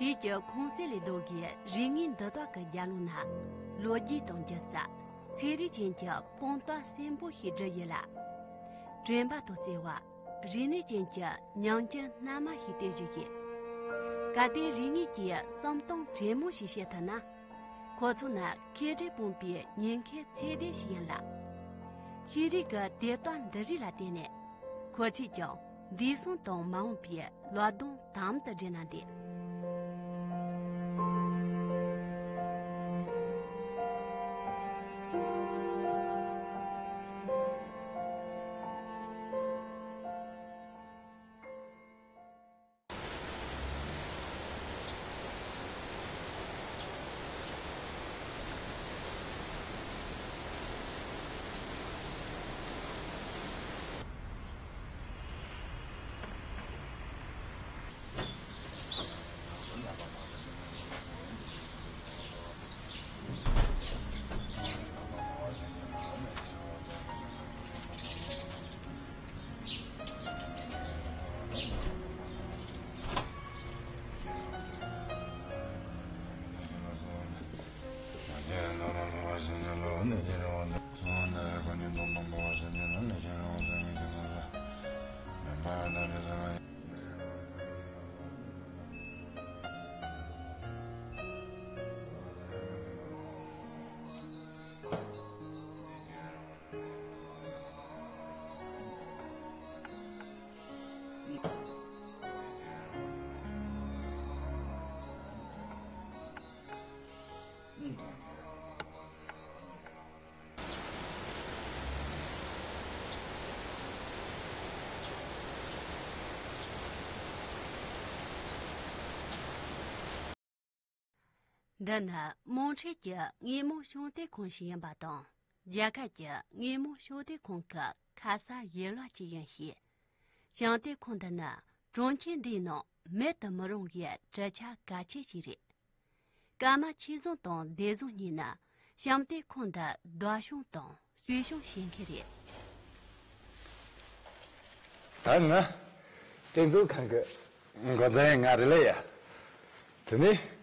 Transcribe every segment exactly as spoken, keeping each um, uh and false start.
དུས་ཀྱི་ཁུངས་གསལ་ལས་ལྡོག་གི་རིག་གནས་འདི་དག་གི་རྒྱབ་ལོགས་ན། ལོ་རྒྱུས་དང་རྒྱུ་རྩ། ཚན་རིག་ཅན་གྱི་དཔང་རྟགས་གསོན་པོ་ཞིག་བསྒྲུབས་ཡོད་ལ། དྲན་པ་དང་བརྩེ་བ། རིག་གནས་ཅན་གྱི་ཉམས་འགྱུར་རྣལ་མ་ཞིག་སྟེར་བཞིན་ཡོད། གལ་ཏེ་རིག་གནས་ཀྱི་བསམ་སྟངས་དྲང་མོ་ཞིག་བཤད་ཐུབ་ན། ཁོ་ཚོ་ནི་མཁས་གྲུབ་སྤུངས་པའི་ཉེན་ཁའི་ཚད་ལྡན་ཞིག་ཡིན་ལ། ཤེས་རིག་གི་དེབ་རྟགས་འདི་རིགས་ལ་བརྟེན་ནས། ཁོ་ཚོས་ཀྱང་འདས་སོང་དང་མ་འོངས་པའི་བློ་སྡོམ་དམ་དུ་བསྒྲིལ་ན་འདོད། འདི་ནི་དམངས་ཁྲོད་ཀྱི་དངོས་མང་ཤིང་རྟའི་ཁང་ཞིག་ཡིན་པ་དང་། རྒྱལ་ཁབ་ཀྱི་དངོས་མང་ཤིང་རྟའི་ཁང་གི་ཁ་གསབ་ཡན་ལག་ཅིག་ཡིན་ཞིང་། ཤིང་རྟའི་ཁང་འདི་ནི་གྲོང་ཁྱེར་འདིའི་ནང་མེད་དུ་མི་རུང་བའི་གྲུབ་ཆ་གལ་ཆེ་ཞིག་རེད། ཀརྨ་ཆོས་བཟང་དང་བདེ་བཟང་གཉིས་ནི་ཤིང་རྟའི་ཁང་འདི་རྡོ་ཤིང་དང་སུལ་ཤིང་བྱེད་མཁན་རེད། ད་ང་རྟེན་མཛོད་ཁང་གི་འགོ་འཛིན་ང་རེད་ལ་ཡ། དེ་ནས་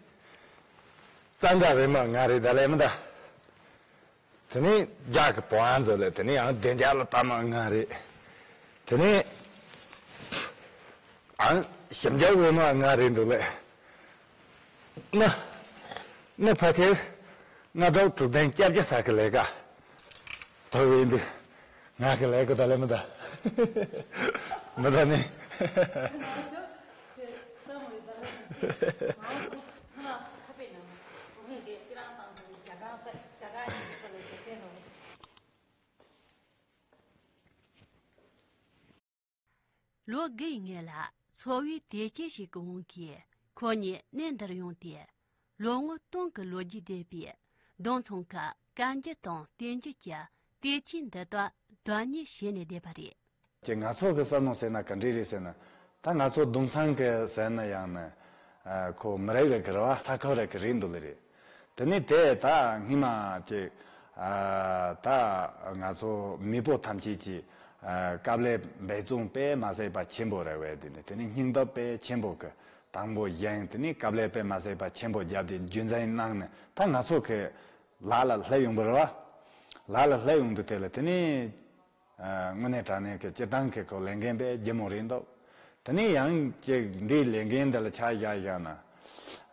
རྩ་འདྲ་རེད་མ་ང་རེད་ད་ལས་མི་ད། དེ་ནས་རྒྱ་གི་བོང་ཨ་མཛོད་ལས་དེ་ནས་ཡང་བདེ་འཇགས་ལ་ལྟ་མ་ང་རེད། དེ་ནས་ཨང་ཞིབ་འཇུག་འོས་མ་ང་རེད་འདུག་ལས། ན། ནི་ཕལ་ཆེར་སྔ་དྲོ་དྲུག་དང་བརྒྱད་ཅུ་ས་གི་ལས་ཀ་ཐོབ་ཡིན་འདུག་ང་གི་ལས་ཀ་ད་ལས་མི་ད། མི་ད་ནི། ལོ་དགུའི་སྔོན་ལ་འཚོ་བའི་དེད་དཔྱད་ཞིག་གི་དབང་གིས་ཁོ་གཉིས་གནས་འདིར་ཡོང་སྟེ། ལོ་ངོ་སྟོང་གི་ལོ་རྒྱུས་ལྡན་པའི་ལྡང་ཚང་གི་བཀའ་འགྱུར་དང་བསྟན་འགྱུར་གྱི་གཏེར་ཆོས་འདི་དག་བདག་གཉེར་བྱས་ནས་བསྡད་པ་རེད། ཀྱི་ང་ཚོ་གི་བསམ་བློ་ཟེར་ན་ག་འདྲ་རེད་ཟེར་ན། ད་ང་ཚོ་ལྡང་ཚང་གི་ཟེར་ན་ཡང་ན། ཨ་ཁོ་མི་རིགས་རེ་གི་རེད་བ། ས་ཁུལ་རེ་གི་རེད་འདུག་ལེ་རེད། དེ་ནས་དེ་ད་སྔོན་མ་ཅིག་ཨ་ད་ང་ཚོ་མེས་པོ་ཐམས་ཅད་ཀྱི་ཨ་དཀའ་ལས་འབད་བརྩོན་དཔེ་མ་ཟད་པ་ཆེན་པོ་རེད་བས། དེ་ནས་དེ་ནས་སྙིང་སྟོབས་དཔེ་ཆེན་པོ་གི་དང་པོ་བཞེངས། དེ་ནས་དཀའ་ལས་དཔེ་མ་ཟད་པ་ཆེན་པོ་བརྒྱབ་སྟེ་རྒྱུན་འཛིན་གནང་ནས་ད་ང་ཚོ་གི་ལ་ལ་སླེབས་ཡོང་པ་རེད་བ། ལ་ལ་སླེབས་ཡོང་དུས་དེ་ལ་དེ་ནས། ཨ་དངོས་གནས་དྲང་གནས་ཀྱི་སྤྱིར་བཏང་གི་ཁོ་ལས་འགན་དཔེ་ལྗིད་མོ་རེད་འདུག་དེ་ནས་ཡང་ཅིག་འདིའི་ལས་འགན་འདི་ལ་ཆ་བཞག་བཞག་ན།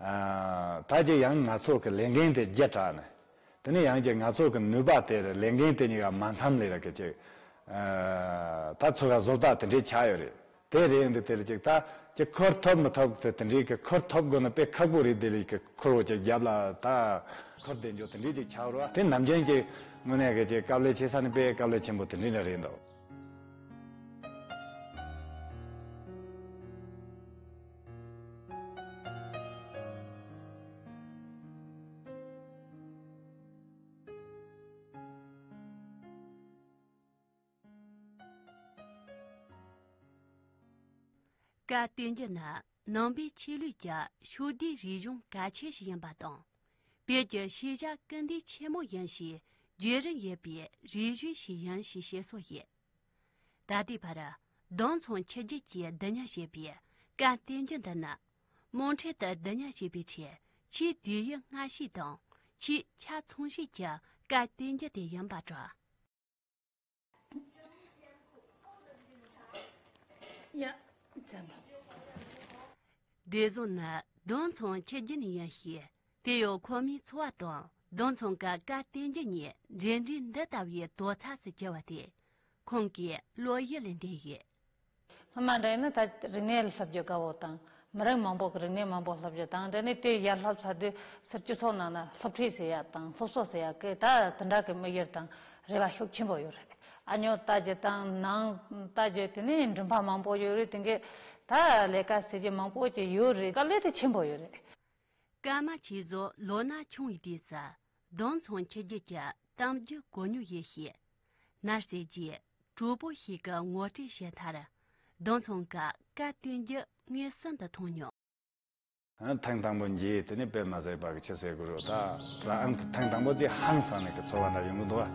ཨ་ད་ཅིག་ཡང་ང་ཚོ་གི་ལས་འགན་དེ་བརྒྱ་དྲག་ནས། དེ་ནས་ཡང་ཅིག་ང་ཚོ་གི་ནུས་པ་དེ་ལས་འགན་དེ་གཉིས་ཀ་མ་འཚམ་ལེ་ར་གི་ཅིག་ཨ་ད་ཚོ་ག་བཟོ་ལྟ་དེ་འདྲས་ཆགས་ཡོད་རེད། དེ་རེད་འདི་དེ་ལ་ཅིག་ད་ཅིག་འཁུར་ཐུབ་མི་ཐུབ་དེ་དེ་འདྲའི་གི་འཁུར་ཐུབ་དགོས་ན་དཔེ་ཁག་པོ་རེད། དེ་ལ་གི་འཁུར་བོ་ཅིག་རྒྱབ་ལ་ད་འཁུར་བདེ་འཇོག་དེ་འདྲའི་ཅིག་ཆགས་རོགས། དེ་ནམ་རྒྱུན་གྱི་དངོས་གནས་གི་ཅིག་དཀའ་ལས་ཆེ་ས་ནི་དཔེ་དཀའ་ལས་ཆེན་པོ་དེ་འདྲའི་འདྲ་རེད་འདུག་བཀའ་བསྟན་འགྱུར་ནི་ནང་པའི་ཆོས་ལུགས་ཀྱི་ཕྱོགས་བསྡུས་རིག་གཞུང་གལ་ཆེ་ཞིག་ཡིན་པ་དང་། བོད་ཀྱི་ཤེས་བྱ་སྐུལ་འདེད་ཆེན་མོ་ཡིན་ཞེས་བརྗོད་རིན་ཡོད་པའི་རིག་གཞུང་ཞིག་ཡིན་ཞེས་བཤད་སྲོལ་ཡོད། ད་ལྟའི་བར་ལྡང་ཚང་ཆོས་བརྒྱུད་ཀྱི་བསྡུ་ཉར་བྱས་པའི་བཀའ་བསྟན་འགྱུར་འདི་ནི། དམངས་ཁྲོད་དུ་བསྡུ་ཉར་བྱས་པའི་ཆེད་ཆེས་དུས་ཡུན་སྔ་ཤོས་དང་ཆེས་ཆ་ཚང་ཤོས་ཀྱི་སྐད་བསྟན་རྒྱུ་དེ་ཡིན་པ་འདྲ། ཡ། བཙན་ཐབས། བདེ་བཟང་ནི་རྡུང་ཚོང་འཁྱེར་རྒྱུ་ནས་ཡིན་ཞིང་། དེ་ཡང་ཁོ་མོའི་འཚོ་བ་དང་རྡུང་ཚོང་གི་སྐད་བསྟན་རྒྱུ་གཉིས་འབྲེལ་འདྲིས་འདི་ལྟ་བུའི་དོ་ཚགས་སུ་གྱུར་བ་དེ་ཁོང་གིས་བློ་ཡུལ་ལས་འདས་ཡོད། སྔོན་མ་འདྲ་ཡིན་ན་ད་རིག་གནས་ལ་སློབ་རྒྱུ་དགའ་བོ་དང་མི་རིགས་མང་པོ་གི་རིག་གནས་མང་པོ་སློབ་རྒྱུ་དང་འདྲ་ནས། དེ་ཡར་སློབ་ཚར་དུས་སྤྱི་ཚོགས་ནང་ན་སློབ་ཁྲིད་ཟེར་ཡ་དང་སློབ་གསོ་ཟེར་ཡ་གི་ད་དེ་འདྲ་གི་དམིགས་ཡུལ་དང་རེ་བ་ཤུགས་ཆེན་པོ་ཡོད་རེད། ཨ་ཉོ་ལྟ་རྒྱུ་དང་ནང་ལྟ་རྒྱུ། དེ་ནས་མགྲོན་ཁང་མང་པོ་ཡོད་རེད། དེ་གའི་ད་ལས་ཀ་ཟེར་རྒྱུ་མང་པོ་ཅིག་ཡོད་རེད། དཀའ་ལས་དེ་ཆེན་པོ་ཡོད་རེད། སྐར་མ་ཆོས་བཟང་ལོ་ན་ཆུང་བའི་དུས་སུ་རྡུང་ཚོང་འཁྱེར་རྒྱུ་གྱི་གཏམ་རྒྱུད་གོ་མྱོང་ཡོད་ཞིང་། ནར་སྲས་ཀྱིས་གྲོགས་པོ་ཞིག་གིས་ངོ་སྤྲོད་བྱས་མཐར། རྡུང་ཚོང་གི་སྐད་བསྟན་རྒྱུ་མངོན་སུམ་དུ་མཐོང་མྱོང་། ཨ། ཐེངས་དང་པོ་འགྱེལ་དེ་ནས་དཔེ་མ་སྲིད་པ་གི་ཆི་ཟེར་དགོས་རེད། ད་རང་ཨང་ཐེངས་དང་པོ་ཅིག་ཧང་སང་ནས་གི་ཚོར་བ་འདྲ་ཡོང་གི་འདུག་བ།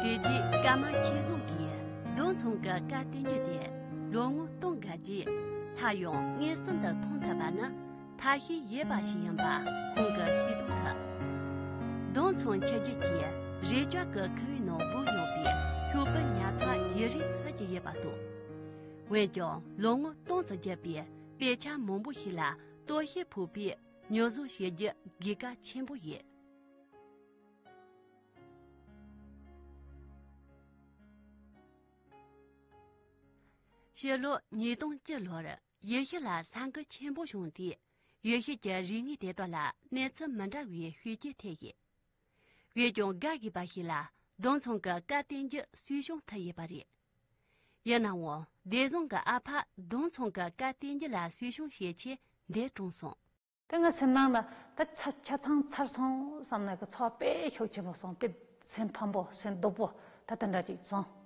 དེ་རྗེས་སྐར་མ་ཆོས་བཟང་གིས་རྡུང་ཚོང་གི་སྐད་བསྟན་རྒྱུ་དེ་ལོ་ངོ་སྟོང་འགའ་རྗེས་སླར་ཡང་མངོན་སུམ་དུ་མཐོང་ཐུབ་པ་ནི་ཐབས་ཤེས་ཡོད་པ་ཞིག་ཡིན་པ་ཁོང་གིས་ཤེས་རྟོགས་ཐུབ། རྡུང་ཚོང་འཁྱེར་རྒྱུ་གྱིས་རས་ཆ་གི་ཁུ་བའི་ནང་སྦུབ་ཡོད་པའི་ཤོག་བུ་ཉར་ཚགས་ཡུན་རིང་ཐུབ་ཀྱི་ཡོད་པ་དང་། འོན་ཀྱང་ལོ་ངོ་སྟོང་ཙམ་བརྒྱུད་པའི་དཔེ་ཆ་མང་པོ་ཞིག་ལ་གཏོར་བཤིག་ཕོག་པས། ཉོ་བཟོ་བྱེད་རྒྱུ་དགོས་གལ་ཆེན་པོ་ཡོད། ཕྱི་ལོ་ཉིས་སྟོང་བཅུ་ལོར་ཡུལ་ཤུལ་ལ་ས་འགུལ་ཆེན་པོ་བྱུང་དུས། ཡུལ་ཤུལ་གྱི་རིག་གནས་དེ་དག་ལ་གནས་ཚུལ་མི་འདྲ་བའི་ཤུགས་རྐྱེན་ཐེབས་ཡོད། འོན་ཀྱང་དགའ་དགོས་པ་ཞིག་ལ་རྡུང་ཚོང་གི་སྐད་བསྟན་རྒྱུ་གསོ་སྐྱོང་ཐུབ་ཡོད་པ་རེད། ཡིན་ནའང་བདེ་བཟང་གི་ཨ་ཕ་རྡུང་ཚོང་གི་སྐད་བསྟན་རྒྱུ་ལ་གསོ་སྐྱོང་བྱེད་ཆེད་འདིར་གྲོངས་སོང་། དེ་ངའི་སེམས་ནང་ལ་ད་ཆ་ཆ་ཚང་ཚར་སོང་བསམ་ནས་གི་ཚོར་བ་དཔེ་ཤུགས་ཆེན་པོ་སོང་། དཔེ་སེམས་ཕམ་པོ་སེམས་སྡུག་པོ་ད་དེ་འདྲ་ཅིག་སོང་།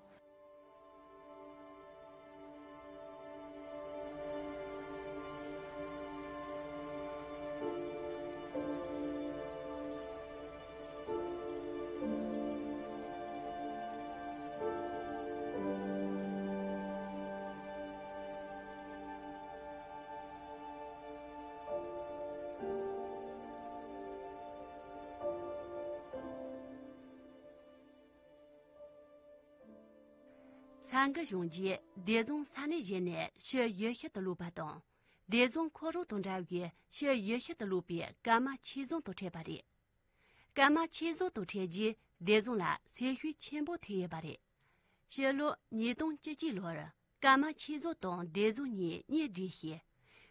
ས་འགུལ་བྱུང་རྗེས་བདེ་བཟང་ས་གནས་གཞན་ནས་ཕྱིར་ཡུལ་ཤུལ་དུ་ལོག་པ་དང་། བདེ་བཟང་ཁོ་རང་དང་འདྲ་བའི་ཕྱིར་ཡུལ་ཤུལ་དུ་ལོག་པའི་སྐར་མ་ཆོས་བཟང་དང་འཕྲད་པ་རེད། སྐར་མ་ཆོས་བཟང་དང་འཕྲད་རྗེས་བདེ་བཟང་ལ་སེམས་ཤུགས་ཆེན་པོ་ཐེབས་ཡོད་པ་རེད། ཕྱི་ལོ་ཉིས་སྟོང་བཅུ་གཅིག་ལོར་སྐར་མ་ཆོས་བཟང་དང་བདེ་བཟང་གཉིས་གཉེན་སྒྲིག་བྱས།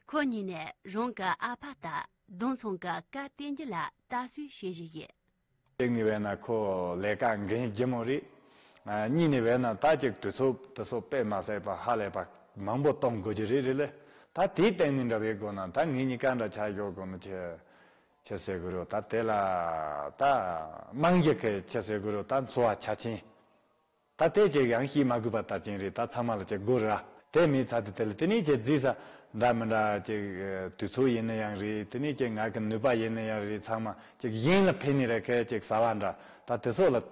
ཁོ་གཉིས་ནས་རང་གི་ཨ་ཕ་ལྟར་རྡུང་ཚོང་གི་སྐད་བསྟན་རྒྱུ་ལ་ལྟ་སྲུང་བྱེད་བཞིན་ཡོད། གཅིག་ནས་བས་ན་ཁོ་ལས་ཀ་འགན་ལྗིད་མོ་རེད། ཨ། གཉིས་ནས་བས་ན་ད་ཅིག་དུས་ཚོད་དེ་ཚོ་དཔེ་མ་སྲིད་པ་ཧ་ལས་པ་མང་པོ་གཏོང་དགོས་ཀྱི་རེད། རེད་ལེ། ད་དེའི་སྟེང་ནས་འདྲ་བའི་སྒོ་ནས་ད་ངེད་གཉིས་ཀ་འདྲ་ཆགས་ཡོད་དགོས་ནི་ཆེ། ཆི་ཟེར་དགོས་རེད། ད་དེ་ལ་ད་རྨང་གཞི་གི་ཆི་ཟེར་དགོས་རེད། ད་འཚོ་བ་ཆ་ཆེན། ད་དེ་ཅིག་ཡང་བཤད་མ་དགོས་པ་ལྟར་ཅན་རེད། ད་ཚང་མ་ལ་ཅིག་དགོས་ར། དེ་མེད་ཚར་དུས་དེ་ལ་དེ་ནས་ཅིག་རྫིས་ས་འདྲ་མི་འདྲ་ཅིག་དུས་ཚོད་ཡིན་ན་ཡང་རེད། དེ་ནས་ཅིག་ང་གི་ནུས་པ་ཡིན་ན་ཡང་རེད། ཚང་མ་ཅིག་གཞན་ལ་ཕན་ནི་རེད། ཁ་ཅིག་ཟ་བ་འདྲ་ད་དེ་ཚོ་ལ་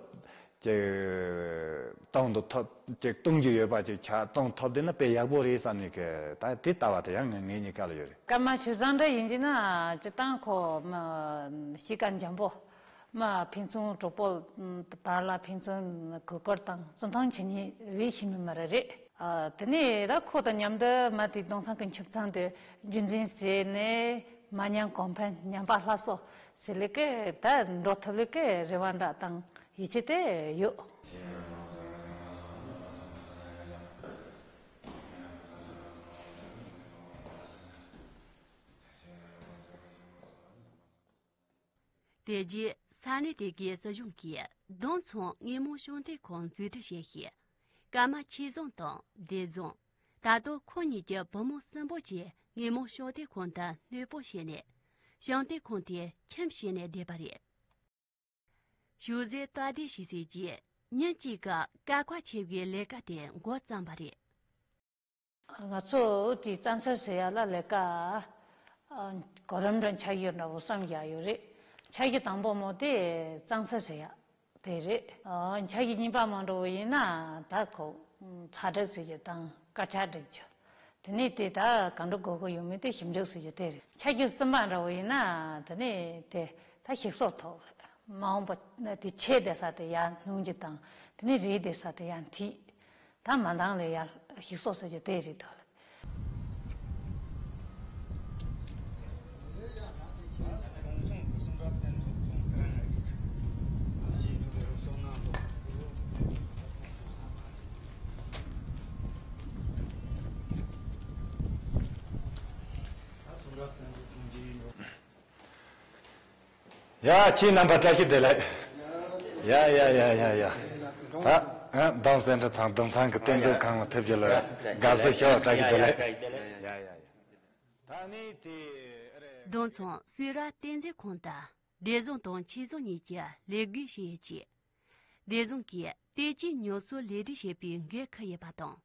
ཅིག་གཏོང་དུ་ཐོབ། ཅིག་གཏོང་རྒྱུ་ཡོད་པ་ཅིག་ཆ་གཏོང་ཐུབ་བསྡད་ན་དཔེ་ཡག་པོ་རེད་བསམ་ནས་གི་ད་དེ་ལྟ་བ་དེ་ཡང་ངེད་གཉིས་ཀ་ལ་ཡོད་རེད། སྐར་མ་ཆོས་བཟང་འདྲ་ཡིན་གྱི་ན་སྤྱིར་བཏང་ཁོ་མ་གཤིས་ཀ་འཇམ་པོ། མ་ཕན་ཚུན་གྲོགས་པོ་བར་ལ་ཕན་ཚུན་གུས་བཀུར་དང་བརྩི་མཐོང་བྱེད་མཁན་བའི་ཤི་མི་མ་རེད། རེད། ཨ། དེ་ནས་ད་ཁོ་དང་མཉམ་དུ་མ་དེ་རྡུང་ཚོང་གི་ཁྱིམ་ཚང་དེ་རྒྱུན་འཛིན་བྱས་ནས་མ་ཉམས་གོང་འཕེལ་ཉམས་པ་སླར་གསོ་བྱེད་ལས་ཀ་ད་འགྲོ་ཐུབ་ལས་ཀའི་རེ་བ་འདྲ་དང་ཡིད་ཆེས་དེ་ཡོད། དེ་རྗེས་ས་གནས་དེ་གའི་སྲིད་གཞུང་གིས་རྡུང་ཚོང་དངོས་མང་ཕྱོགས་འདེགས་ཁང་འཛུགས་སྐྲུན་བྱས་ཤིང་། སྐར་མ་ཆོས་བཟང་དང་བདེ་བཟང་། ད་དུང་ཁོང་གཉིས་ཀྱི་བུ་མོ་གསུམ་པོ་བཅས་དངོས་མང་ཕྱོགས་འདེགས་ཁང་དུ་གནས་སྤོ་བྱས་ནས། ཕྱོགས་འདེགས་ཁང་དེ་ཁྱིམ་བྱས་ནས་བསྡད་པ་རེད། ཞུ་ཟས་སྟབས་བདེ་ཞིག་བཟོས་རྗེས་ཉིན་གཅིག་གི་སྐལ་པ་ཆེ་བའི་ལས་ཀ་དེ་འགོ་བརྩམས་པ་རེད། ང་ཚོ་དེ་གཙང་སེལ་ཟེར་ཡ་ལ་ལས་ཀ་གོ་རིམ་འདྲ་འཆར་གཞི་འདྲ་བོ་བརྩམས་བཞག་ཡོད་རེད། འཆར་གཞི་དང་པོ་མོ་དེ་གཙང་སེལ་ཟེར་ཡ། དེ་རེད། ཨ་ཆ་རྒྱུས་གཉིས་པ་མ་འགྲོ་བ་ཡིན་ན་ད་ཁོ་ཚ་དྲོད་ཟེར་རྒྱུ་དང་དཀར་ཆ་སྒྲིག་རྒྱུ། དེ་ནས་དེ་ད་ག་འདྲ་དགོས་ཀྱི་ཡོད་མེད་དེ་ཞིབ་འཇུག་ཟེར་རྒྱུ་དེ་རེད། ཆ་རྒྱུས་གསུམ་པ་འདྲ་བོ་ཡིན་ན་དེ་ནས་དེ་ད་ཞིག་གསོ་ཐོག་མ་འོངས་པ་དེ་ཆད་བསྡད་ས་དེ་ཡར་སྣུན་རྒྱུ་དང་དེ་ནས་རེད་བསྡད་ས་དེ་ཡར་མཐིལ། ད་མ་འདང་ལས་ཡར་ཞིག་གསོ་ཟེར་རྒྱུ་དེ་རེད་དོ། ཡ། ཁྱེད་རྣམ་པ་བཀྲ་ཤིས་བདེ་ལེགས། ཡ་ཡ་ཡ་ཡ་ཡ། ད་ཨ་ལྡོང་སེང་ཁྲི་ཚང་ལྡོང་ཚང་གི་རྟེན་མཛོད་ཁང་ལ་ཕེབས་རྒྱུ་ལ་དགའ་བསུ་ཞུ། བཀྲ་ཤིས་བདེ་ལེགས། ཡ་ཡ་ཡ། ད་ནི་དེ་ཨ་རེ། ལྡོང་ཚང་སུས་ར་རྟེན་མཛོད་ཁང་དུ་སྡེ་བཟང་དང་ཆོས་བཟང་གཉིས་ཀྱིས་ལས་བགོས་བྱས་ཡོད་ཅེས། སྡེ་བཟང་གིས་བལྟས་བཅོས་ཉམས་གསོ་ལས་སྒྲིག་བྱེད་པའི་འགན་འཁུར་ཡོད་པ་དང་།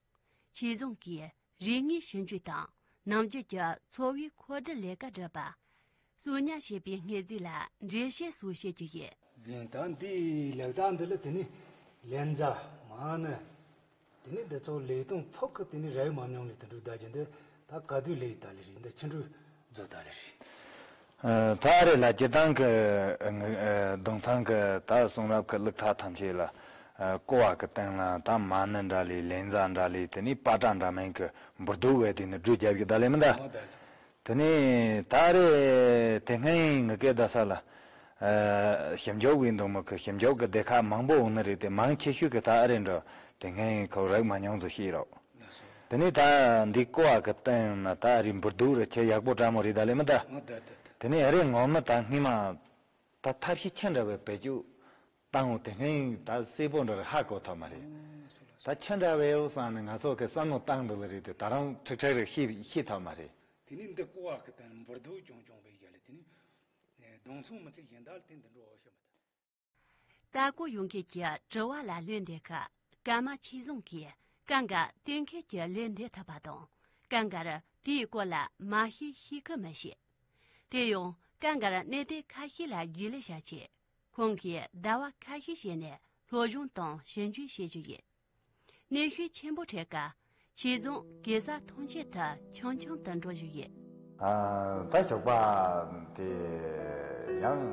ཆོས་བཟང་གིས་རིག་དངོས་ཞིབ་འཇུག་དང་ནམ་རྒྱུན་གྱི་འཚོ་བའི་མཁོ་སྒྲུབ་ལས་ཀ་སྒྲུབ་པ། གསོ་ཉར་བྱེད་པའི་དངོས་རྫས་ལ་འགྲེལ་བཤད་སོགས་བྱེད་རྒྱུ་ཡིན། ད་འདིའི་ལས་ཀ་འདི་ལ་དེ་ནི་ལན་ཚྭ། མ་ཎི། དེ་ནི་འདི་ཚོ་ལས་དོན་ཕོག་གི་དེ་ནི་རག་མ་མྱོང་ལས་དེ་འདྲ་བསྡད་རྒྱུ་འདི་ད་ག་དུས་ལས་ད་ལས་རེད། འདི་ཕྱི་འགྲོ་རྫོགས་ད་ལས་རེད། ད་རེ་ལ་སྤྱིར་བཏང་གི་ལྡོང་ཚང་གི་ད་གསུང་རབ་ཀྱི་ལུགས་ཐ་ཐམས་ཅད་ལ་ཀོ་བ་གི་སྟེང་ལ་ད་མ་ཎི་འདྲ་ལས་ལན་ཚྭ་འདྲ་ལས་དེ་ནི་པ་ཏྲ་འདྲ་མིན་གྱི་འབུར་རྡོ་བས་དེ་ནི་སྒྲོས་རྒྱབ་ཀྱི་ད་ལས་མི་འདའ། དེ་ནས་ད་རེས་དེ་སྔའི་ངི་སྐད་བརྡ་ས་ལ། ཨ་ཞིབ་འཇུག་པའི་འདུག་མོ་གི་ཞིབ་འཇུག་གི་སྡེ་ཁག་མང་པོ་འོང་ནི་རེད་དེ། མང་ཆེ་ཤོས་ཀྱི་ད་ཨ་རེ་འགྲོ་དེ་སྔའི་ཁོ་རག་མ་མྱོང་ཚོ་ཤེས་རོགས། དེ་ནས་ད་འདི་ཀོ་བ་གི་སྟེང་ན་ད་རེས་འབུར་རྡོ་རེ་ཆེ་ཡག་པོ་འདྲ་མོ་རེད་ད་ལེ་མི་ད། དེ་ནས་ཨ་རེ་ངོ་མི་ད་སྔས་མ་ད་ཐབས་ཤེས་ཆེ་འདྲ་བའི་བེད་སྤྱོད་བཏང་འོང་དེ་སྔའི་ད་གསལ་པོ་འདྲ་རེ་ཧ་གོ་ཐུབ་མ་རེད། ད་ཆེ་འདྲ་བའི་འོ་བསམ་ནས་ང་ཚོ་གི་བསམ་བློ་བཏང་འདུག་ལེ་རེད་དེ་ད་རང་ཁྲིག་ཁྲིག་རེ་ཤེས་ཤེས་ཐུབ་མ་རེད། དེ་ནས་འདི་ཀོ་བ་གི་སྟེང་འབུར་རྡོ་རྐྱང་རྐྱང་བའི་ཡ་ལེ། དེ་ནས་ལྡོང་ཚང་མི་ཚིག་གཞན་དག་ལ་དེ་འདི་འགྲོ་བ་ཤི་མི་ཐུབ། ལྟ་སྐོར་ཡོང་མཁན་གྱི་དྲི་བ་ལ་ལན་འདེབས་སྐབས་སྐར་མ་ཆོས་བཟང་གིས་སྐབས་འགའ་གཏན་འཁེལ་གྱི་ལན་འདེབས་ཐུབ་པ་དང་། སྐབས་འགར་དེའི་སྐོར་ལ་མ་ཤེས་ཤེས་ཁུལ་མི་བྱེད། དེ་ཡང་སྐབས་འགར་གནད་དོན་ཁ་ཤས་ལ་རྒྱུས་ལོན་བྱ་ཆེད། ཁོང་གིས་ཟླ་བ་ཁ་ཤས་བྱས་ནས་སློབ་སྦྱོང་དང་ཞིབ་འཇུག་བྱེད་རྒྱུ་ཡིན། གནོན་ཤུགས་ཆེན་པོ་འཕྲད་སྐབས་ཆོས་བཟང་གེ་སར་ཐང་ཆེན་དུ་ཆུང་ཆུང་དུ་འགྲོ་བཞིན་ཡོད། ཨ་ད་ཞོགས་པ་དེ་ཡང་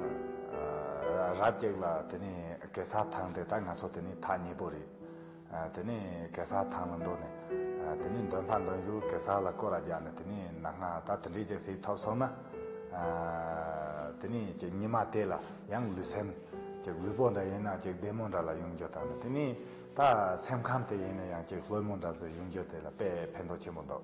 ཨ་རབ་ཅིག་ལ་དེ་ནས་གེ་སར་ཐང་དེ་ད་ང་ཚོ་དེ་ནས་ཐག་ཉེ་པོ་རེད། ཨ་དེ་ནས་གེ་སར་ཐང་ལ་འགྲོ་ནས་ཨ་དེ་ནས་འདོན་པ་འདོན་ཞུ་གེ་སར་ལ་སྐོར་ར་རྒྱག་ནས་དེ་ནས་ན་སྔ་ད་དེ་འདྲས་ཅིག་ཟིག་ཐོབ་སོང་ན། ཨ་དེ་ནས་ཀྱི་ཉི་མ་དེ་ལ་ཡང་ལུས་སེམས་ཀྱི་ལུས་པོ་འདྲ་ཡིན་ན་ཅིག་བདེ་མོ་འདྲ་ལ་ཡོང་རྒྱུ་དང་ནི། དེ་ནས་ད་སེམས་ཁམས་དེ་ཡིན་ན་ཡང་ཅིག་ལྷོད་མོ་འདྲ་ཟིག་ཡོང་རྒྱུ་དེ་ལ་དཔེ་ཕན་ཐོགས་ཆེན་པོ་འདུག།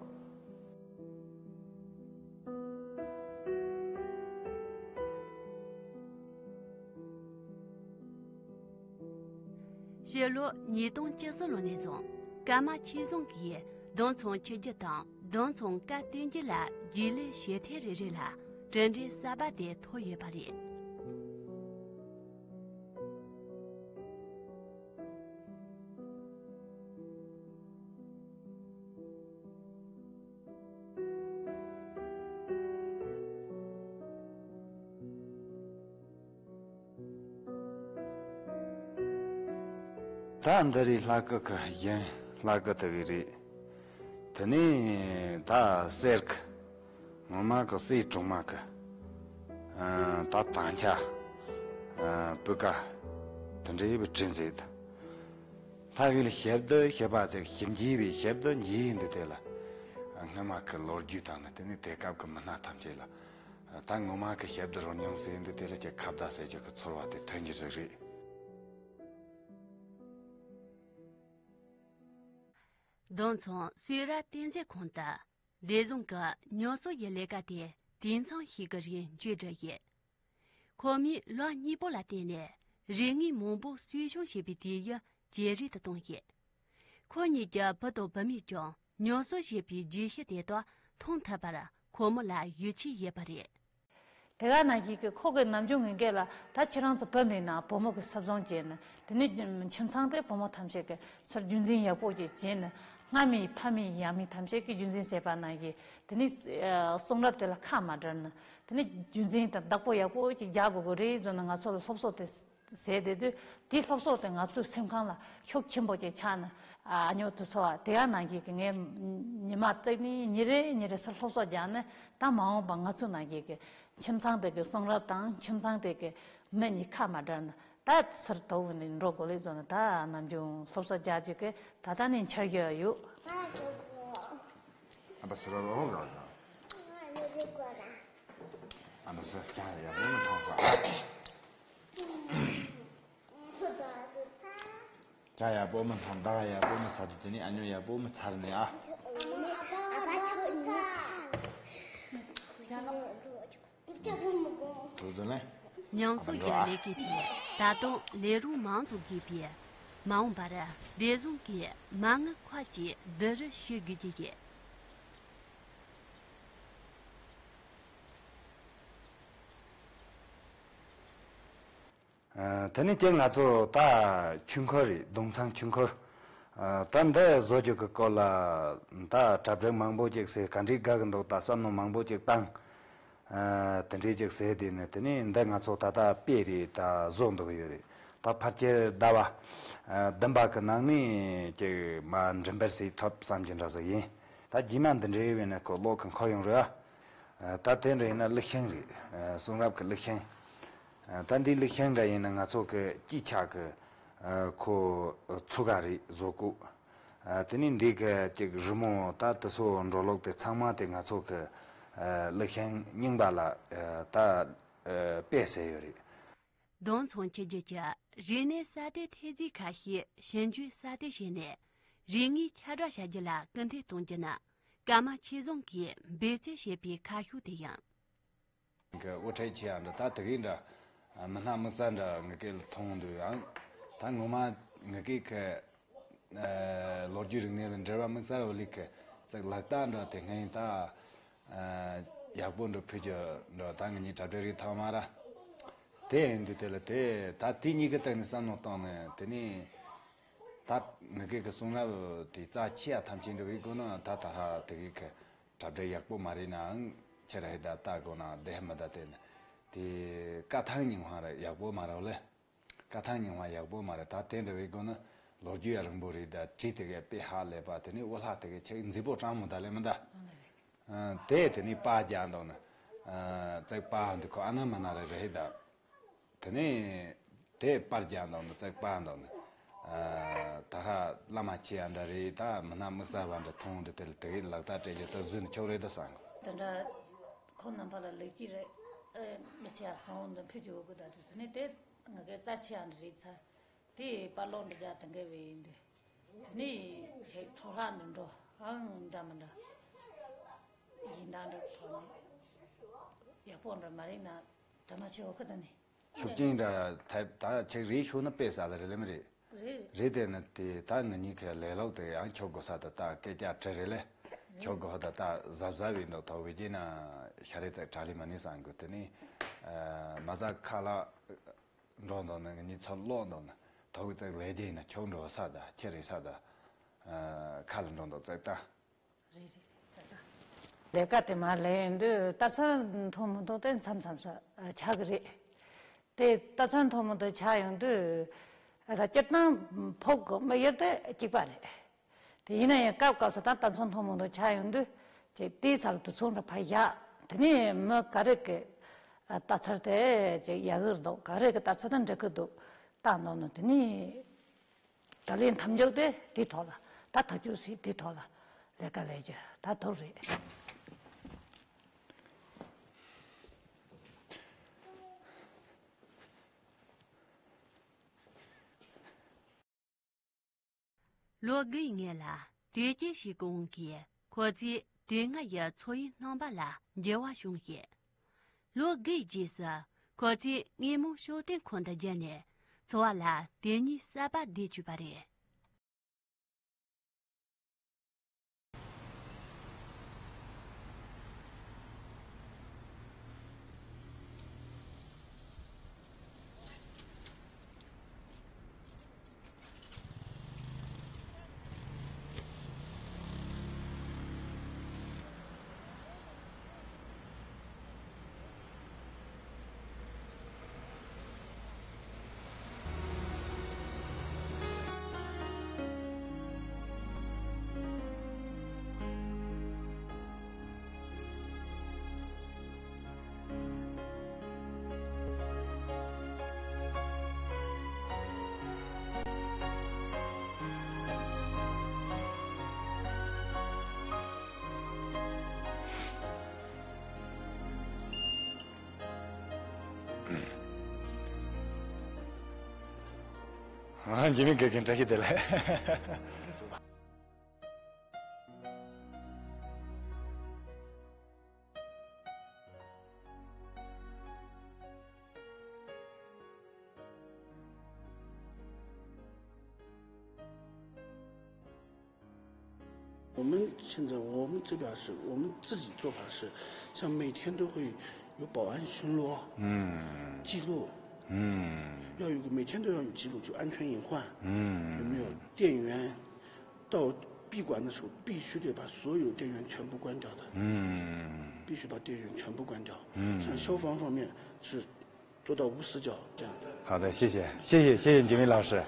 ཕྱི་ལོ་ཉིས་སྟོང་བཅུ་གསུམ་ལོ་ནས་བཟུང་། ཀརྨ་ཆོས་བཟང་གིས་ལྡོང་ཚང་འཁྱིལ་རྒྱུ་དང་ལྡོང་ཚང་སྐད་བཏོན་རྒྱུ་ལ་རྒྱུས་ལོན་བྱེད་ཐེངས་རེ་རེ་ལ་གྲུབ་འབྲས་གསར་པ་དེ་ཐོབ་ཡོད་པ་རེད། ད་འདི་རེད། ལྷ་སྐུ་གི་བཞིན་ལྷ་སྐུ་དེ་གི་རེད། དེ་ནས་ད་གསེར་གི་ངོ་མ་གི་གསེར་གྲོག་མ་གི་ཨ་ད་དང་ཆ་ཨ་སྤུས་ཀ་དེ་འདྲའི་བུ་བྲིས་མཛད། ལྷ་གི་ལ་ཞབས་བསྡུ་ཞབས་པ་ཚེ་ཞིབ་འཇུག་པའི་ཞབས་བསྡུ་འཇུག་འདི་དེ་ལ་སྔ་མ་གི་ལོ་རྒྱུས་དང་ནི་དེ་ནི་དེ་སྐབས་ཀྱི་མི་སྣ་ཐམས་ཅད་ལ། ད་ངོ་མ་གི་ཞབས་བསྡུ་རོ་མྱོང་ཟེར་འདི་དེ་ལ་ཅིག་ཁ་བརྡ་ཟེར་རྒྱུ་གི་ཚོར་བ་དེ་ཐོན་རྒྱུ་ཟིག་རེད། ལྡོང་ཚང་སུས་ར་རྟེན་རྫས་ཁང་དུ་སྡེ་བཟང་གི་ཉམས་གསོ་ཡི་ལས་ཀ་དེ་དུས་མཚམས་ཤིག་གི་རིང་མཇུག་བསྒྲིལ་ཡོད། ཁོ་མོས་ལོ་གཉིས་པོ་ལ་བརྟེན་ནས་རིག་དངོས་མང་པོ་གསོ་སྐྱོང་བྱེད་པའི་དུས་ཡུན་ཇེ་རིང་དུ་བཏང་ཡོད། ཁོ་གཉིས་ཀྱི་བུ་དང་བུད་མེད་ཀྱང་ཉམས་གསོ་བྱེད་པའི་བརྗོད་གཞི་དེ་དག་མཐོང་ཐུབ་པར་ཁོ་མོ་ལ་ཡིད་ཆེས་ཡོད་པ་རེད། དེ་ག་ནང་བཞིན་གྱི་ཁོ་གི་ནམ་རྒྱུན་ངེས་སྐད་ལ་ད་ཁྱེད་རང་ཚོ་བུད་མེད་ན་བུ་མོ་གི་ཟབ་བཟང་བྱས་ནས་དེ་ནས་ཁྱིམ་ཚང་དེ་བུ་མོ་ཐམས་ཅད་ཀྱི་ཚུར་རྒྱུན་འཛིན་ཡག་པོ་ཅིག་བྱས་ནས་སྔ་མའི་ཕ་མའི་ཡང་མི་ཐམས་ཅད་ཀྱི་རྒྱུན་འཛིན་བྱས་པ་ནང་བཞིན་དེ་ནས་གསུང་རབ་དེ་ལ་ཁ་མ་བྲལ་ནས་དེ་ནས་རྒྱུན་འཛིན་དང་བདག་པོ་ཡག་པོ་ཅིག་རྒྱག་དགོས་ཀྱི་རེད་བཟོ་ནས་ང་ཚོ་ལ་སློབ་གསོ་དེ། ཟེར་བསྡད་དུས་དེའི་སློབ་གསོ་དེ་ང་ཚོའི་སེམས་ཁམས་ལ་ཤུགས་ཆེན་པོ་ཅིག་ཆགས་ནས། ཨ་ཨ་ཉོ་དུ་ཚོ་བ་དེ་ཡང་ནང་བཞིན་གྱི་ངས་ཉི་མ་བརྩེགས་ནས་ཉིན་རེ་ཉིན་རེ་སུ་སློབ་གསོ་རྒྱག་ནས། ད་མ་འོངས་པ་ང་ཚོའི་ནང་བཞིན་གྱི་ཁྱིམ་ཚང་དེ་གི་གསུང་རབ་དང་ཁྱིམ་ཚང་དེ་གི་མི་གཉིས་ཁ་མ་བྲལ་ནས། ད་ཚུར་དོ་བོ་ནས་འགྲོ་དགོས་ལེ་བཟོ་ནས། ད་ནམ་རྒྱུན་སློབ་གསོ་རྒྱག་རྒྱུ་གི་ད་ལྟ་ནས་འཆར་གཞི་ཡོད། ཨ་པ་སི་ར་རོ་ར་ར། ཨ་མ་སི་ཀྱང་ཡག་པོ་མི་ཐོང་ས། ཅ་ཡག་པོ་མི་ཐོང་། ད་ཡག་པོ་མི་ས་དུ། དེ་ནས་ཨ་ཉོ་ཡག་པོ་མི་ཚར་ནས་ཨ། ཐུགས་རྗེ་ལེ། ཉང་སོ་རྒྱ་ལས་ཀྱི་ཐད་ད་དུང་ལས་རོགས་མང་དུ་དགོས་པས། མ་འོངས་པར་བདེ་སྲུང་གི་མ་དངུལ་ཁག་ཅིག་བསྡུ་རུབ་བྱེད་དགོས་ཀྱི་ཡོད། ཨ། དེ་ནས་ཀྱང་ང་ཚོ་ད་ཆོས་འཁོར་རེད། གདུང་ཚང་ཆོས་འཁོར། ཨ། ད་འདི་བཟོ་རྒྱུ་གི་སྐོར་ལ་ད་གྲ་སྒྲིག་མང་པོ་ཅིག་བྱས། ག་འདྲས་དགའ་གི་འདུག་ད་བསམ་མནོ་མང་པོ་ཅིག་བཏང་། ཨ། དེ་འདྲས་ཅིག་བྱས། དེ་ནས་དེ་ནས་འདི་ང་ཚོ་ད་ལྟ་དཔེ་རེད། ད་བཟོ་འདུག་ཡོད་རེད། ད་ཕལ་ཆེར་ཟླ་བ་ཨ་བདུན་པ་གི་ནང་ནས་ཅིག་མར་འགྲེམས་སྤེལ་བྱེད་ཐུབ་བསམ་གྱི་འདྲ་ཟིག་ཡིན། ད་རྗེས་མ་འདི་འདྲའི་བས་ན་ཁོ་ལོག་གི་འཁོར་ཡོང་རེད་ཨ། ད་དེ་འདྲ་ཡིན་ན་གླུ་ཤིང་རེད། ཨ། གསུང་རབ་ཀྱི་གླུ་ཤིང་། ཨ། ད་འདི་གླུ་ཤིང་འདྲ་ཡིན་ན་ང་ཚོ་གི་སྤྱིའི་ཆ་གི་ཨ་ཁོ་ཚུགས་ཀ་རེད་བཟོ་བཀོད། ཨ། དེ་ནས་འདི་གི་ཅིག་རི་མོ་ད་དེ་ཚོ་འགྲོ་ལུགས་དེ་ཚང་མ་དེ་ང་ཚོ་གི་ཨ་གླུ་ཤིང་རྙིང་པ་ལ་ཨ་ད་ཨ་དཔེ་བྱས་ཡོད་རེད། གདུང་ཚང་ཆོས་བརྒྱུད་ཀྱི་རིག་གནས་གསར་གཏོད་ཐེབས་རྩའི་ཁ་ཤས་ཞིབ་འཇུག་གསར་གཏོད་བྱས་ནས། རིག་དངོས་ཁྱབ་བསྒྲགས་བྱ་རྒྱུ་ལ་སྐུལ་འདེད་གཏོང་རྒྱུ་ནི་སྐར་མ་ཆོས་བཟང་གིས་འབད་བརྩོན་བྱས་པའི་ཁ་ཕྱོགས་དེ་ཡིན། གི་དབུ་ཁྲིད་ཆེ་ཡང་འདྲ། ད་དེ་གའི་འདྲ་མི་སྣ་དམིགས་བསལ་འདྲ་ངེད་ཀྱིས་མཐོང་འདུག་ཡང་ད་ངོ་མ་ངེད་ཀྱི་གི་ཨ་ལོ་རྒྱུས་རིག་གནས་ལ་འབྲེལ་བ་དམིགས་བསལ་བ་ལས་ཀྱི་ཙག་ལག་རྟགས་འདྲ་དེ་སྔ་ཡིན་ད། ཨ་ཡག་པོ་འདྲ་ཕུལ་རྒྱུ་འདྲ་ད་ངེད་གཉིས་གྲ་སྒྲིག་རེ་ཐག་མ་ར། དེ་ཡིན་དུས་དེ་ལ་དེ་ད་དེ་གཉིས་ཀྱི་སྟེང་ནས་བསམ་བློ་བཏང་ནས། དེ་ནས་ད་ངེད་ཀྱི་གི་གསུང་རབ་དེ་རྩ་ཆེ་ཡ་ཐམས་ཅད་འདྲ་བའི་སྒོ་ནས་ད་ད་ཧ་དེ་གི་གི་གྲ་སྒྲིག་ཡག་པོ་མ་རེད་ནའང་ཁྱེད་ར་ཧི་ད་ལྟ་དགོས་ན་བདེ་མི་ད་དེ་ནི་དེ་བཀའ་ཐང་རྙིང་བ་ར་ཡག་པོ་མ་རེད་ལེ། བཀའ་ཐང་རྙིང་བ་ཡག་པོ་མ་རེད། ད་དེ་འདྲ་བའི་སྒོ་ནི་ལོ་རྒྱུས་ཡ་རིང་པོ་རེད། ད་བྲིས་དེ་གའི་དཔེ་ཧ་ལས་པ་དེ་ནི་འོ་ལྷ་དེ་གའི་ཁྱེད་མཛེས་པོ་དྲང་མོ་ད་ལེ་མི་ད། ཨ་དེ་དེ་ནི་པར་རྒྱག་འདུག་ན། ཨ་ཙག་པར་འདི་ཁོ་ཨ་ན་མ་ན་རེ་རེད་ད། དེ་ནས་དེ་པར་རྒྱག་འདུག་ནི་ཙག་པར་འདུག་ནི། ཨ་ད་ཧ་བླ་མ་ཆེ་ཡ་འདྲ་རེད། ད་མི་སྣ་དམིགས་བསལ་བ་འདྲ་མཐོང་འདུག་དེ་ལ་དེ་གའི་ལག་རྟགས་སྤྲད་རྒྱུ་ད་བཟོས་ནི་ཆོག་རེད་ད་བསམ་གི། དེ་འདྲ་ཁོང་རྣམ་པ་ལ་ལེགས་སྐྱེས་རེ་མི་ཆེ་ཡ་སོང་འདུག་ཕུལ་རྒྱུ་འོ་གི་ད་དེ་ནས་དེ་ང་གའི་རྩ་ཆེ་ཡ་འདྲ་རེད་ཚ། དེ་པར་ལོག་འདྲ་རྒྱག་དེ་འགའ་བས་ཡིན་དུས། དེ་ནས་ཁྱེད་ཚོ་ལྷག་འདི་འགྲོ་ཨང་འདྲ་མི་འདྲ་ཡིན་ད་འདྲ་ཐོག་ནས་ཡག་པོ་འདྲ་མ་རེད་ན་དྲ་མ་ཆེ་འོ་ཁ་ད་ནས། ཤུགས་རྐྱེན་འདྲ་ཐེབས་ད་ཁྱེད་རེད་ཤོད་ན་དཔེ་ས་ལ་རེད་ལེ་མི་རེད། རེད། རེད་དེ་ནི་དེ་ད་ང་གཉིས་ཀྱི་ལས་ལོག་དེ་ཡང་ཁྱོད་དགོས་ས་ད་ད་སྐད་ཆ་དྲི་རེད་ལེ། ཁྱོད་དགོས་ད་ད་གཟབ་གཟབ་ཡིན་འདུག་ཐོག་བེ་ཀྱི་ན་ཤ་རེ་ཙག་གྲ་ལི་མ་ནི་སང་གོ་དེ་ནི་མ་ཙག་ཁ་ལ་འགྲོ་འདུག་ན་ང་གཉིས་ཚོ་ལོག་འདུག་ན་ཐོག་གི་ཙག་ལས་རྒྱུ་ཡིན་ན་ཁྱོད་འགྲོ་ས་ད་ཁྱེད་རེད་ས་ད་ཁ་ལ་འགྲོ་འདུག་ཙག་ད། རེད་རེད་ད་ད། ལས་ཀ་དེ་མ་ལས་ཡིན་དུས་རྟ་མཚོན་མཐོང་མི་མཐོང་དེ་མཚམས་མཚམས་སུ་ཆགས་གི་རེད། དེ་རྟ་མཚོན་མཐོང་མི་མཐོང་ཆགས་ཡོང་དུས་ད་སྤྱིར་བཏང་ཕོག་གི་མི་ཡོད་དེ་གཅིག་པ་རེད། དེ་ཡིན་ན་ཡང་སྐབས་སྐབས་སུ་ད་རྟ་མཚོན་མཐོང་མི་མཐོང་ཆགས་ཡོང་དུས་ཅིག་དེའི་ཚབ་དུ་ཚོང་ར་ཕར་བཞག་དེ་ནས་མི་ག་རེ་གི་རྟ་ཚར་དེ་ཅིག་ཡག་གི་འདུག་ག་རེ་གི་རྟ་ཚར་དེ་འགྲིག་གི་འདུག་བཏང་འདུག་ནོ་དེ་ནས། ད་ལན་མཐའ་མཇུག་དེ་དེའི་ཐོག་ལ་ད་ཐག་གཅོད་སྲིད་དེའི་ཐོག་ལ་ལས་ཀ་ལས་རྒྱུ་ད་ཐུག་རེད། ལོ་དགུའི་སྔོན་ལ་དུས་སྐྱེས་ཤིག་གི་དབང་གིས་ཁོ་ཚོས་དུས་ལྔ་ཡི་འཚོ་བའི་སྣང་བ་ལ་འགྱུར་བ་བྱུང་ཞིང་། ལོ་དགུའི་རྗེས་སུ་ཁོ་ཚོས་དངོས་མང་ཤོག་ལྡན་ཁང་དུ་བསྒྱུར་ནས་འཚོ་བ་ལ་དེ་ཉིད་གསར་པ་བསྡུས་བཅུག་པ་རེད། ཨ། འཇིགས་མེད་དགེ་རྒན་བཀྲ་ཤིས་བདེ་ལེགས། 我们现在我们这边是我们自己做法是，像每天都会有保安巡逻，嗯，记录，嗯，要有个每天都要有记录，就安全隐患，嗯，有没有电源到闭馆的时候必须得把所有电源全部关掉的，嗯，必须把电源全部关掉，嗯，像消防方面是做到无死角这样的。好的，谢谢，谢谢，谢谢你，景明老师。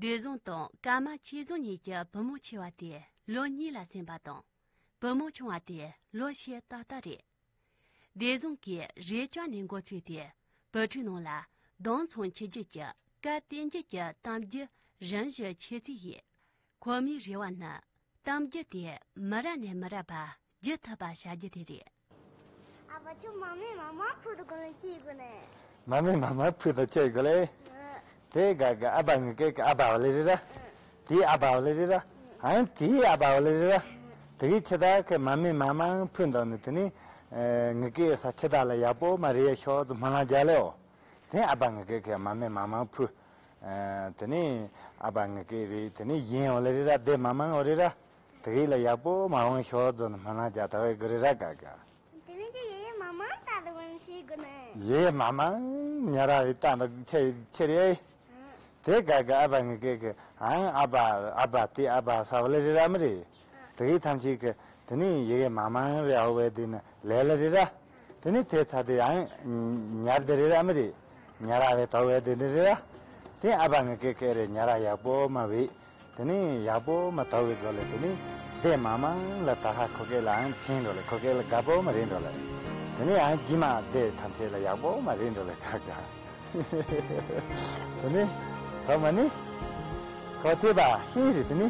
སྡེ་བཟང་དང་ཀརྨ་ཆོས་བཟང་གཉིས་ཀྱི་བུ་མོ་ཆེ་བ་དེ་ལོ་གཉིས་ལ་སོན་པ་དང་། བུ་མོ་ཆུང་བ་དེ་ལོ་བཞི་ཏག་ཏག་རེད། སྡེ་བཟང་གིས་རས་ལྕང་ནས་འགོ་ཚུགས་ཏེ་བུ་ཕྲུག་ནང་ལ་གདོང་མཚོན་འཁྱེར་རྒྱུ་གྱི་སྐད་བསྟན་རྒྱུ་གྱི་གཏམ་རྒྱུད་རིམ་བཞིན་ཆེ་ཚུལ་ཡིན། ཁོ་མོའི་རེ་བ་ནི། གཏམ་རྒྱུད་དེ་མི་རབས་ནས་མི་རབས་བར་བརྒྱུད་ཐུབ་པ་བྱ་རྒྱུ་དེ་རེད། ཨ་ཕ། ཁྱོད་མ་མེད་མ་མ་ཕུ་དུ་གོ་ལ་ཁྱི་གོ་ནས། མ་མེད་མ་མ་ཕུ་དུ་ཁྱི་གོ་ལེ། ཨ། དེ་ག་ག་ཨ་ཕ་ངི་ཀེ་གི་ཨ་ཕ་བ་ལེ་རེད་ར། དེའི་ཨ་ཕ་བ་ལེ་རེད་ར། ཨ་ཡང་དེའི་ཨ་ཕ་བ་ལེ་རེད་ར། དེ་གི་ཁྱི་ད་གི་མ་མེད་མ་མ་ཕུ་འདུག་ནི་དེ་ནི། ངི་ཀེ་ས་ཁྱི་ད་ལ་ཡག་པོ་མ་རེད་ཤོག་ཙི་མ་ལ་རྒྱ་ལེའོ། དེ་ཨ་ཕ་ངི་ཀེ་གི་མ་མེད་མ་མ་ཕུ། ཨ། དེ་ནས་ཨ་ཕ་ངི་ཀེ་རེད། དེ་ནས་ཡིན་འོ་ལེ་རེད་ར། དེ་མ་མང་འོ་རེད་ར། དེ་གི་ལ་ཡག་པོ་མ་འོང་ཤོག་ཙི་ནི་མ་ལ་རྒྱ་ད་བའི་གི་རེད་ར་ག་ག། དེ་མིན་གྱི་ཡེ་ཡེ་མ་མང་ད་དུ་ཝན་ཤི་གི་ནས། ཡེ་ཡེ་མ་མང་ཉ་ར་བའི་ད་འདི་ཆེ་ཆེ་རེད། དེ་ག་ག་ཨ་ཕ་ངི་ཀེ་གི་ཨང་ཨ་ཕ་ཨ་ཕ་དེ་ཨ་ཕ་ས་བ་ལེ་རེད་ར་མི་རེད། དེ་གི་ཐམས་ཅད་གི་དེ་ནས་ཡེ་གེ་མ་མང་རེ་ཨ་བའི་དེ་ནི་ལེ་ལེ་རེད་ར། དེ་ནས་དེ་ཚ་དེ་ཨང་ཉར་དེ་རེད་ར་མི་རེད། ཉ་ར་བའི་དོ་བའི་དེ་འདི་རེད་ར། དེ་ཨ་ཕ་ངི་ཀེ་གི་རེད། ཉ་ར་ཡག་པོ་མ་བའི་དེ་ནས་ཡག་པོ་མ་དོ་བའི་དོ་ལེ་དེ་ནས་དེ་མ་མང་ལ་ད་ཧ་ཁོ་ཀེ་ལ་ཨང་ཕན་འགྲོ་ལེ། ཁོ་ཀེ་ལ་དགའ་པོ་མ་རེད་འགྲོ་ལེ། དེ་ནས་ཨང་རྗེས་མ་དེ་ཐམས་ཅད་ལ་ཡག་པོ་མ་རེད་འགྲོ་ལེ་ག་ག། དེ་ནི་ཐོག་མ་ནི་ཁོ་ཐེ་བ་ཧེ་རེད་དེ་ནི།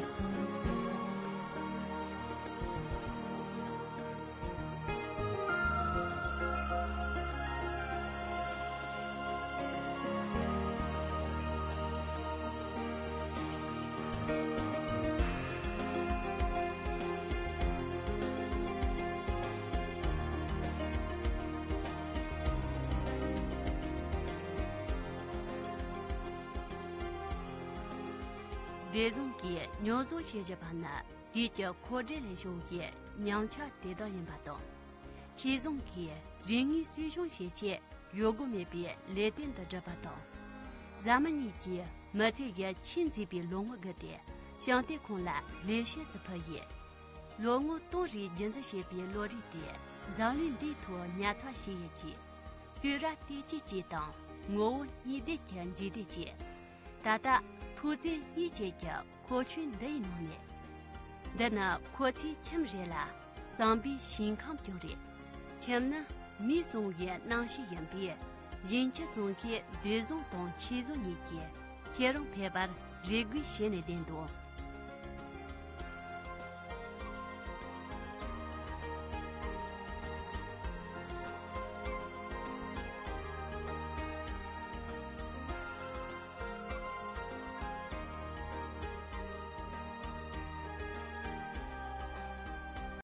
སྡེ་བཟང་གིས་ཉོ་བཟོ་བྱེད་བཞིན་པ་ནི་དུས་ཀྱི་འཁོར་འབྲེལ་ལས་བྱུང་བའི་ཉམས་ཆག་དེ་དག་ཡིན་པ་དང་། ཆོས་བཟང་གིས་རིག་དངོས་གསོ་སྐྱོང་བྱེད་ཆེད་ཡོད་དགུ་མེད་པའི་ལས་དོན་དུ་བསྒྲུབས་པ་དང་། བཟའ་མི་གཉིས་ཀྱིས་མི་ཚེ་གི་ཆེས་མཛེས་པའི་ལོ་ངོ་བརྒྱུད་དེ་ཞིང་སྡེ་ཁོངས་ལ་ལས་བྱེད་དུ་ཕུལ་ཡོད། ལོ་ངོ་སྟོང་རེ་རྒྱུན་འཛིན་བྱས་པའི་བློ་རིག་དེ་འཛམ་གླིང་འདིའི་ཐོག་ཉར་ཚགས་བྱས་ཡོད་ཅིང་། གསོས་ར་སྟོབས་ཆེན་བཅས་དང་ངོ་བོ་སྙིང་ལྡན་གྱི་འཇིག་རྟེན་བཅས། ད་ལྟ་ཕུག་རྫི་གཉིས་བཅས་ཀྱི་ཁོ་ཆུན་འདི་ཡི་ནང་ནས། འདི་ནི་ཁོ་ཚོའི་ཁྱིམ་རེད་ལ་བསམ་པའི་ཞིང་ཁམས་ཀྱང་རེད། ཁྱིམ་ནི་མིས་བཟུང་བའི་རྣམ་ཤེས་ཡིན་པས། གཞན་ཁྱི་བཟུང་མཁན་སྡེ་བཟང་དང་ཆོས་བཟང་གཉིས་ཀྱིས་ཁྱེད་རང་ཕལ་པར་རེ་སྒུག་བྱས་ནས་བསྡད་འདུག